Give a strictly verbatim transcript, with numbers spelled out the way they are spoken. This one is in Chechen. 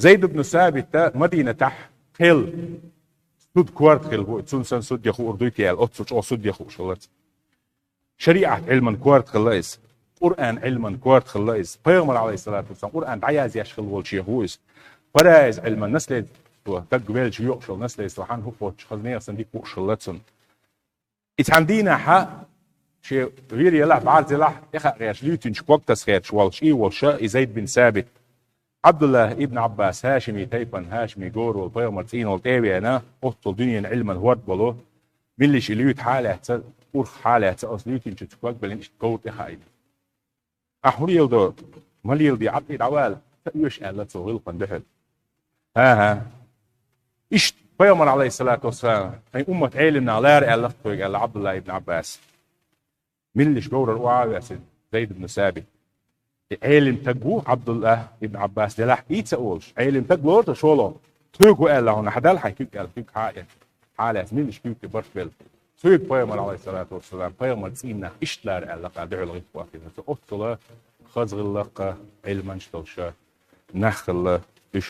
Зайд ибн Сабит Мадинатахь хилла, суд корта хилла ву, цунна санна суд ян хуур дуй те аьлла, оццул чӀогӀа суд ян хууш хилла цо. ШариӀат Ӏилман корта хилла иза. Къуръан Ӏилман корта хилла иза. Пайхамар, алейхиссалату вассалам, Къуръан дӀаязъеш хилла волчех ву иза. Фараиз Ӏилман наследство, таг велча йоькъуш йола наследство хьан хӀу кхоччу хаза нехан санна дика хууш хилла цунна. И цхьан дийнахьа, шен вир елахь, бӀарз елахь, тӀехьа гӀерш, луьйтинчу ког таса гӀерташ волуш, и волуша, и Зайд бин Сабит. Ӏабдуллах ибн Ӏаббас хӀашими тайпан, хӀашими говр волу пайхамар цӀийнал тӀе а веана, оццул дуьненан Ӏилман хӀорд болу, милла иша и луьйта хьалаьцна, урх хьалаьцна, оцу луьйтинчу цу ког беллина иштта говр тӀе хаийна. Ахьа хӀун леладо, ма леладе, Ӏабд, и дӀавала, ца оьшу аьлла цо гӀиллакхана дуьхьал. ХӀан-хӀа. Иштта пайхамар, алейхиссалату вассалам, хьайн уммат Ӏелимнах лара аьлла тхоьга аьлла Ӏабдуллах ибн Ӏаббас. Милла иша говрара охьа а веана Зайд ибн Сабит. И Ӏелим таг ву Ӏабдуллах ибн Ӏаббас делахь а ца олуш. Ӏелим таг лоруш шолгӀа. Тхоьга хӀу аьлла хьуна, хьан дала хьайн куьг аьлла, куьг хьа а эцна. Хьалаьцна милла иша куьг тӀе барт белла. Цуьнга пайхамар, алейхиссалату вассалам, пайхамар цӀийнах иштта лара аьлла кхара дуьхьал гӀиллакх бохкина. Цо оццула хаза гӀиллакх а, Ӏилманча долуша нах хилла